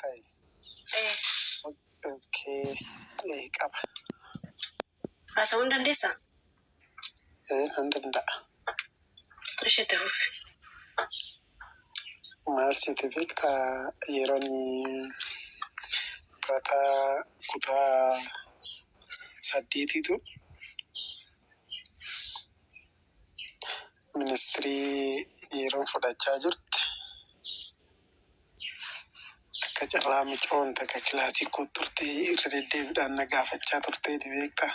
beektaa? Ee. Okay. Qaba. Haasa'uu hin dandeessaa? Ee, nan danda'a. Ishee itti fufi. Maal siiti beektaa, yeroon barataa kutaa saddeetiitu ministirii yeroon fudhachaa jirti. Akka carraa micoon takka kilaasii koo turte irra deddeebiidhaan na gaafachaa turte ni beektaa?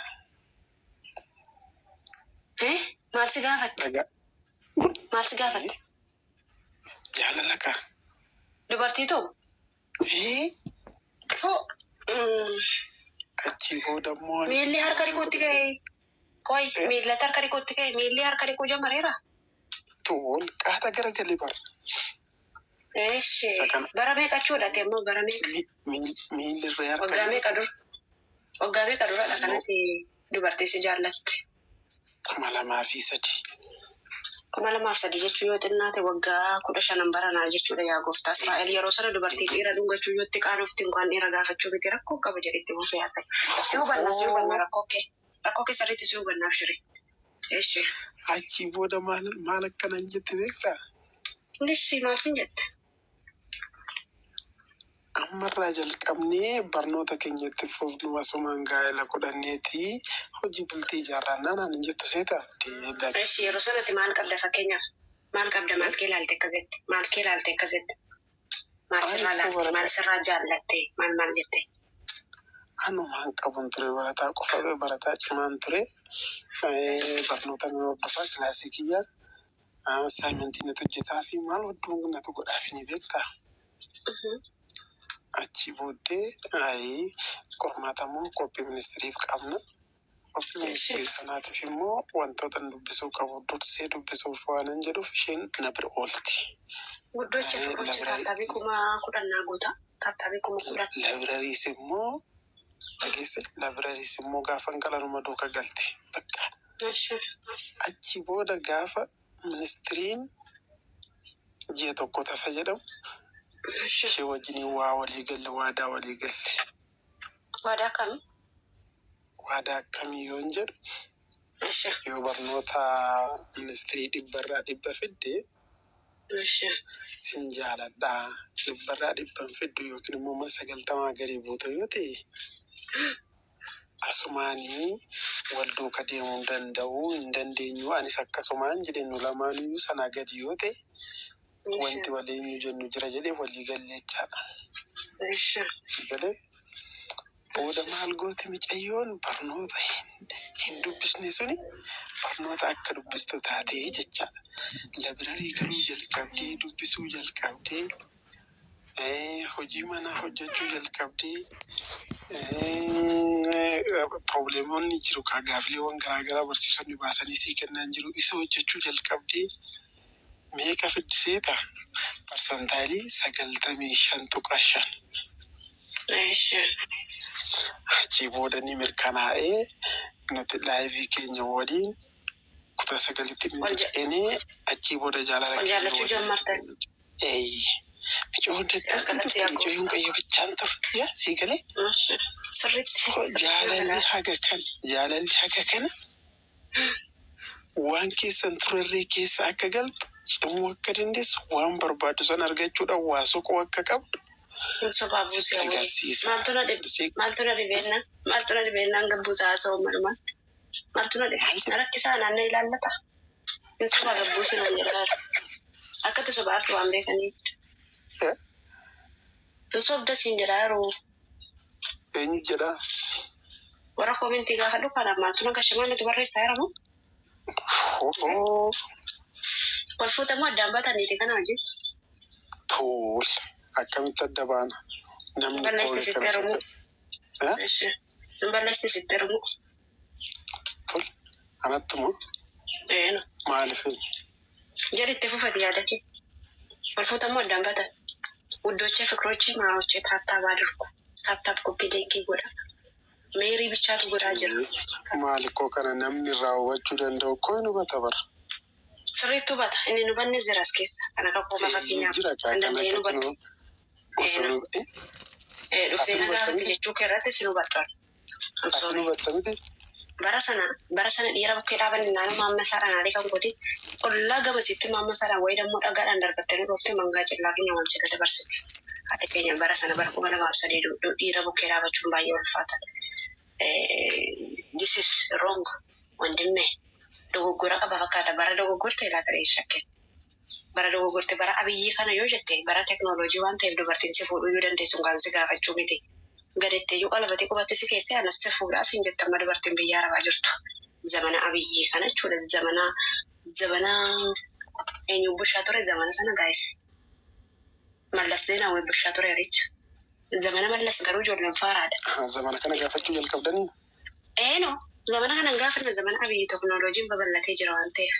Ee, maal si gaafatte? Dhagaa. Maal si gaafatte? Jaalala kaa. Dubartiitu? Ee. Hoo. Achii booda immoo ani Miilli harka dhiquutti ka'e. Qoy, miillatti harka dhiquutti ka'e, miilli harka dhiquu jammareera. Tol qaata garagalee bara. Eeshi. Isa kana. Bara meeqa jechuudha ati ammoo, bara meeqa? Miilli irra harka Waggaa meeqa dur? Waggaa meeqa duradha kanatti dubartii si jaallatte? 2003. 2003 jechuun yoo xinnaate waggaa 15 baranaa jechuudha, yaa gooftaa Israa'el. Yeroo sana dubartii dhiira dhungachuu yoo itti qaanofti, inkaan dhiira gaafachuu miti, rakkoo qaba jedhetti buusee haasa'e. Si hubanna, si hubanna, rakkoo kee sirriitti si hubannaaf shiri. Eeshi. Achii booda maal maal akkanan jette beektaa? Ishi, maal sin jette? Ammarraa jalqabnee barnoota keenyatti fufnu, asumaan gaa'ela godhanneeti hojii bultii ijaarrannaa naan hin jettu seeta? Eeshi, yeroo sanatti maal qabda fakkeenyaaf? Maal qabda? Maal kee ilaalte akkas jette? Maal kee ilaalte akkas jette? Maal sirraa ilaalte? Maal sirraa jaallatte? Maal maal jette? Anumaan qabun ture, barataa qofa, barataa cimaan ture. Barnoota nan hordofaa, kilaasii kiyya assignmentii natu hojjetaa fi maal hedduu natu godhaaf ni beektaa? Achi booddee ayii qormaata immoo qophii ministiriif qabna. Qophii ministirii sanaatiif immoo wantoota dubbisuu qabu dursee dubbisuuf waanan jedhuuf isheen na bira oolti. Guddocha fuudhucha tap tapii 10,000 naa guuta. Tap tapii 10,000. Libraryis immoo, dhageesse, libraryis immoo gaafan galanuma duuka galti. Bakka achi booda gaafa ministiriin ji'a tokko tafa jedhamu ishee wajjin waa walii galle, waadaa walii galle. Waadaa akkamii? Waadaa akkamii yoon jedhu, yoo barnoota ministirii 100% fidde sin jaaladhaa, 100% fiddu yookiin immoo mana 90 gadi buutu yoo ta'e, asumaanii wal duuka deemuu hin danda'u, hin dandeenyu. Anis akkasumaan jedhe, nu lamaanuyyuu sanaa gadi yoo ta'e wanti waliin jennu jira jedhee walii galle jechaadha. Galee booda maal goote micayyoon barnoota hin dubbisne suni barnoota akka dubbistu taatee jechaadha. Library galuu jalqabdee, dubbisuu jalqabdee, hojii manaa hojjechuu jalqabdee, problemoonni jiru kaa, gaafileewwan garaagaraa barsiisonni baasanii sii kennaan jiru, isa hojjechuu jalqabdee meeqa fiddiseeta? Percentile 95.5. Achii booda ni mirkanaa'ee, nuti life keenya waliin kutaa sagalitti ni ceenee, achii booda jaalala Wal keenya jaallachuu waliin. jammartan. Eeyyi. Micoon dadhabbii Akkanatti turte, yaa micooyyoon gooftaa. qayyabachaan ture. Yaa sii galee? Sirriitti. So Sirriitti jaalalli nagalaa. haga kana, jaalalli haga kana waan keessan turerree keessa akka galtu, cimuu akka dandeessu, waan barbaaddu sana argachuudhaan waa soquu akka qabdu Hin sobaa sitti buusee wayii. agarsiisa. Maaltu na dhibe? Si Maaltu na dhibeenna? Maaltu na dhibeennaan gabbuusaa haasa'u malumaan? Maaltu na dhibe? Maal Na jedhe? rakkisaa naannoo ilaallata. Hin sobaa gabbuusii naan jedhaa. Akkatti sobaartu waan beekaniif. Hin sobda siin jedhaa yeroo. Eenyu jedhaa? Warra commentii gaafadhu, kanaaf maaltu na gashamaa nuti barreessaa jiramu. Oo. Wal fuutamoo addaan baataniiti kana hojii? Tuul, akkamitti adda baana? Namni Balleessi koo sitti kana heerumu. Eh? Ishi. Hin balleessi sitti heerumu. Tol, anattuma Eeno. maaliif? Jedhi, itti fufati yaada kee. Wal fuutamoo addaan baatan? ውዶቼ፣ ፍቅሮቼ፣ ማሮቼ tap tap አድርጉ። Tap tap copy link godha. Meerii bichaatu godhaa jira. Maali koo kana namni irraa hubachuu danda'u koo hin hubata bara. Sirriitti hubata. Inni nu banne jira as keessa. Kan akka koofa fakkeenyaaf Jira kaa kan kan danda'ee nu akka hubatu. kunoo Osoo Eena. nu Dhuftee ati na nu gaafatti hubatta miti? jechuu kee irratti si hubadhu. I'm Ati nu sorry. hubatta miti? Bara sana dhiira bukkee dhaaban naannoo maamma isaadhaan aarii kan gooti ollaa gamasitti maamma isaadhaan wayii dammoo dhagaadhaan darbattee nu dhooftee mangaa cillaa keenya wal jala dabarsiti. Haadha keenya bara sana bara 2003 dhiira bukkee dhaabachuun baay'ee ulfaata. This is wrong. Wandimne dogoggora qaba fakkaata, bara dogoggorte laata shakkeen. Bara dogoggorte, bara Abiyyii kana yoo jette, bara teknooloojii waan ta'eef dubartiin si fuudhuu yoo dandeessu kan si gaafachuu miti. Gadettee yoo qalabatee qubatte si keessee anas si fuudhaa siin jette amma dubartiin biyya arabaa jirtu. Zamana Abiyyii kana jechuudha. Zamana eenyu bushaa ture zamana sana, guys? Mallas Zeenaawwi bushaa ture richa. Zamana Mallas garuu ijoolleen faaraadha. Zamana kana gaafachuu jalqabdanii? Eeno, zamana kana hin gaafanne, zamana Abiyyi teknooloojiin babal'atee jira waan ta'eef.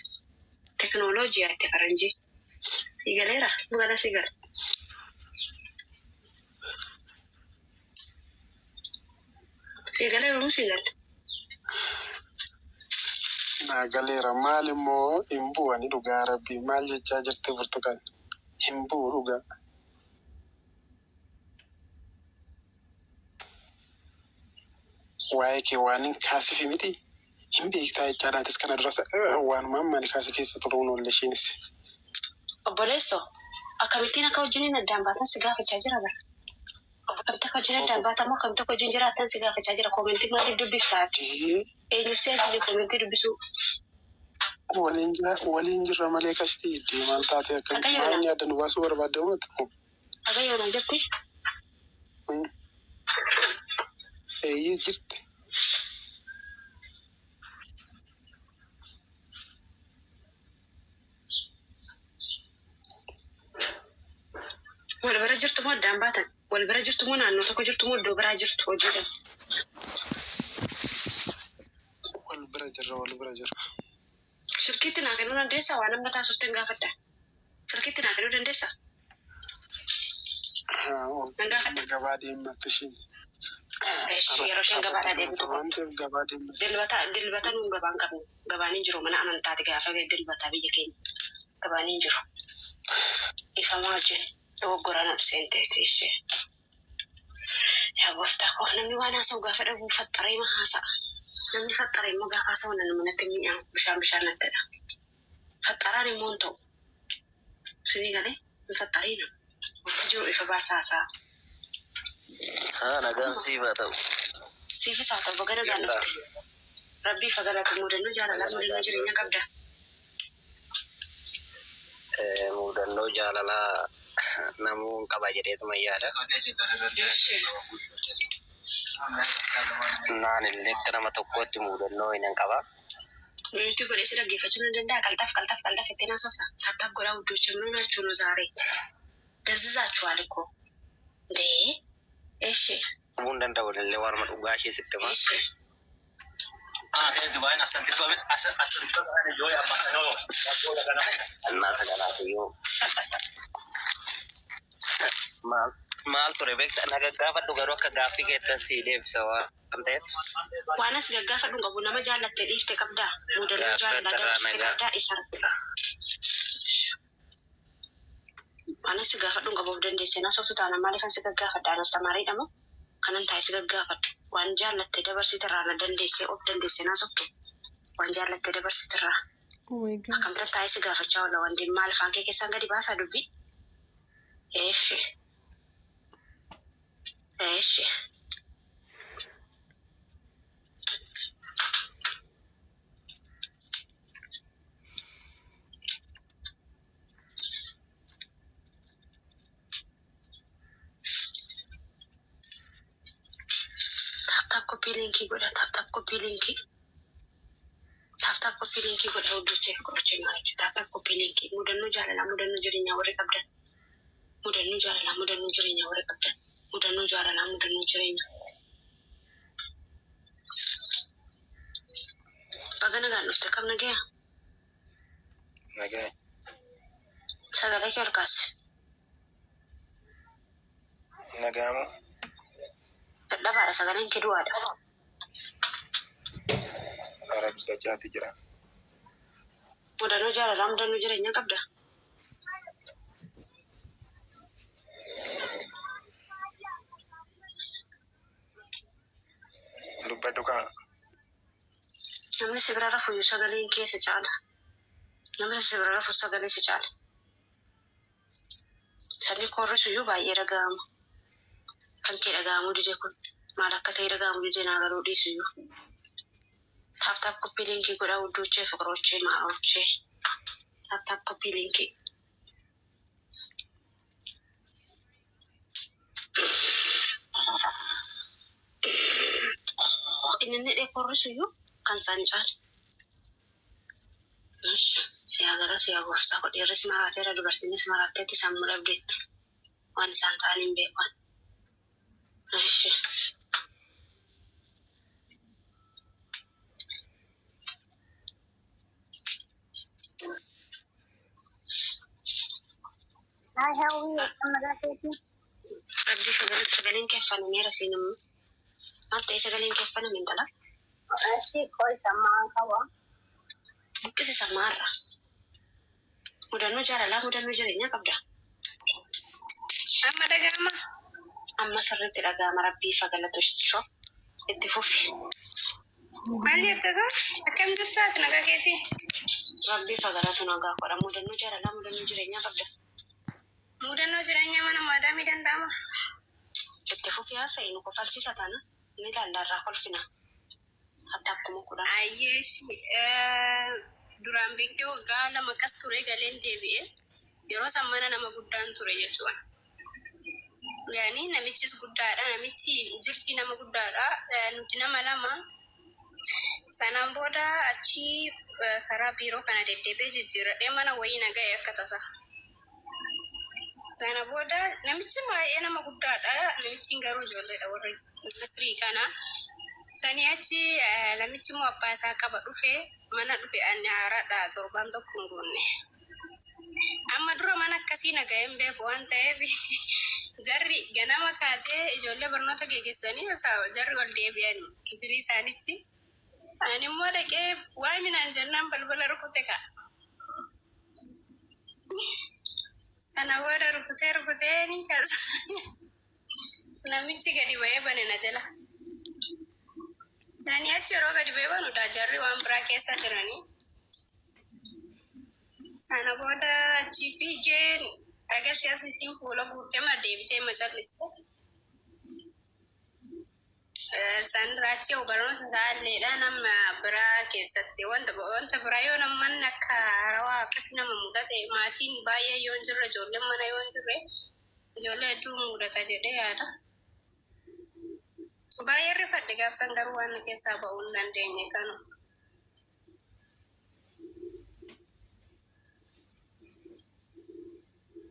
Teknooloojii itti faranjii. Si galeera, gala si gala. Si galee yoomuu si gala. Naa galeera. Maal immoo hin bu'ani dhugaa rabbii, maal jechaa jirti Burtukaan? Hin bu'u dhugaa. Waa'ee kee waan hin kaasifi miti. Hin beektaa jechaadhaatis kana dura waanuma ammaan kaase keessa turuun oolle isheenis. Obboleessoo, akkamittiin akka wajjiniin addaan baatan si gaafachaa jira bara. Akkamitti akka wajjin addaan baatan moo akkamitti akka wajjin jiraatan si gaafachaa jira. Koomentii maaliif dubbiftaa? Ee. Eenyu si ajaje koomentii dubbisuu? Waliin jira, waliin jirra malee kashtii deemaan taate akkamitti Akka maa yoona inni adda nu baasuu barbaadde uummata? Akka yoona jirti. Eeyyee, jirti. Wal bira jirtu moo addaan baatan? Wal bira jirtu moo naannoo tokko jirtu moo iddoo biraa jirtu hojiidhaan? Wal bira jirra, wal bira jirra. Silkiitti naa kennuu dandeessaa? Waan amma taasifte hin gaafadha. Silkiitti naa kennuu dandeessaa? Nan gaafadha. Gabaa deemmatte ishiin. Eshi, yeroo isheen gabaadhaa deemtu Waan kottu. ta'eef gabaa deemmatte. Dilbata nuun gabaan qabnu. Gabaan hin jiru, mana amantaati gaafa dilbataa biyya keenya. Gabaan hin jiru. Ifamaa wajjin dogoggoraan ol seenteeti ishee. Yaa gooftaa koo, namni waan haasa'u gaafa dhabu faxxaree ma haasa'a. Namni faxxaree immoo gaafa haasa'u namni manatti mi'aawu bishaan bishaan nattidha. Faxxaraan immoo hin ta'u. Sinii galee hin faxxariina. Wanti jiru ifa baasaa haasa'a. Haa, nagaan siif haa ta'u. Siifis haa ta'u, baga nagaan dhufte. Rabbii fa galatu, mudannoo jaalalaa, mudannoo jireenya qabda. Mudannoo jaalalaa namuu hin qaba jedheetuma yaada. Naan illee akka nama tokkootti mudannoo hin qaba. Mute godhee si dhaggeeffachuu ni danda'a. Qalxaf qalxaf qalxaf ittiin haasofta. Tap tap godhaa ውዶች፣ ምን ሆናችሁ ነው ዛሬ? ደንዝዛችኋል እኮ እንዴ! እሺ። Hubuu hin danda'u illee waanuma dhugaa ishee sitti hima. እሺ። Innaa sagalaatiyyuu maal maal ture beekta, na gaggaafadhu garuu akka gaaffii keettan sii deebisa waan ta'eef. Waan as gaggaafadhu hin qabu, nama jaallatte dhiifte qabdaa? Mudannoo jaalalaa Gaaffata irraa dabarsite nagaa. qabdaa isa? Waan as gaafadhu hin qabu, of dandeessee na softu taana maaliif si gaggaafadha? Anas tamaariidha moo kanan taa'e si gaggaafadhu? Waan jaallatte dabarsite irraa na dandeessee of dandeessee na softu, waan jaallatte dabarsite irraa. Oh my God. Akkamtan taa'ee si gaafachaa oola wanti maal afaan kee keessaan gadi baasaa dubbii? Eeshi. Eeshi. Tap tap copy link godha, tap tap copy link. Tap tap copy link godha ውዶቼ ፍቅሮቼ ማሮቼ፣ tap tap copy link. Mudannoo jaalalaa, mudannoo jireenyaa warri qabdan. Mudannoo jaalalaa, mudannoo jireenyaa warri qabdan. Mudannoo jaalalaa, mudannoo jireenyaa. Baga nagaan dhufte, kam nagaya? Nagaa. Sagalee kee ol kaasi. Nagaamu. Dadhabaadha, sagaleen kee du'aadha. Hara dubbachaati jira. Mudannoo jaalalaa, mudannoo jireenyaa qabda. Dubbadhu kaa. Namni si bira rafu iyyuu sagaleen kee si caala. Namni si bira rafu sagalee si caala. Sabni koorrisu iyyuu baay'ee dhaga'ama. Kan kee dhaga'amuu dide kun maal akka ta'e dhaga'amuu dide naa galuu dhiisu iyyuu. Tap tap copy link godhaa ውዶቼ, ፍቅሮቼ, ማሮቼ. Tap tap copy link. Inni inni dhee koorrisu iyyuu kan isaan caala. Siyaa gara siyaa gooftaa godhe dhiirris maraateera dubartiinis maraatteetti sammuu dhabdeetti. Waan isaan ta'an hin beekan. Ishi. Hi, Hawwi, akkam nagaa keetii? Rabbii sagalee sagaleen keeffanameera siin immoo. Maal ta'e sagaleen keeffaname intala? Achi qoy sammaan qaba. Buqqisi samaarra. Mudannoo jaalalaa mudannoo jireenyaa qabda. Amma dhaga'ama. Amma sirriitti dhaga'ama rabbii fagalatu shoo itti fufi. Maal jettasa? Akkam jirtaati nagaa keetii? Rabbii fagalatu nagaa godha. Mudannoo jaalalaa mudannoo jireenyaa qabda. Mudannoo jireenyaa mana maadaamii danda'ama. Itti fufi haasa'e nu kofalsiisa taana ni ilaallarraa kolfina. Hatta akkuma kudhan. Ayyee duraan beektee waggaa 2 akkas ture galeen deebi'e. Yeroo san mana nama guddaan ture jechuudha. Yaani namichis guddaadha. Namichi jirti nama guddaadha. Nuti nama lama. Sanaan booda achi karaa biiroo kana deddeebi'ee jijjiirradhee mana wayii na ga'e akka tasa. Sana booda namichi baay'ee nama guddaadha. Namichi garuu ijoolleedha warri Masrii kana. Sanii achi namichi immoo abbaa isaa qaba dhufe mana dhufe ani haaraadha torbaan tokko hin guunne. Amma dura mana akkasii na ga'ee hin beeku waan ta'eef jarri ganama kaatee ijoollee barnoota geggeessanii jarri ol deebi'an kifilii isaaniitti. Ani immoo dhaqee waa minaan jennaan balbala rukute ka'a. Sana booda rukutee rukutee ni kaasa. Namichi gadi ba'ee bane na jala. Ani achi yeroo gadi ba'ee banu jarri waan biraa keessa jiranii. Sana booda achi fiigeen agarsi as isiin fuula guurtee ma deebitee ma calliste. Sanirraa achi barnoota isaalleedha nama biraa keessatti wanta biraa yoo namni akka harawaa akkas nama mudate maatiin baay'ee yoo hin jirre ijoolleen mana yoo hin jirre ijoollee hedduu mudata jedhee yaada. Baay'ee rifadhe gaafsan garuu waan keessaa ba'uu hin dandeenye kanu.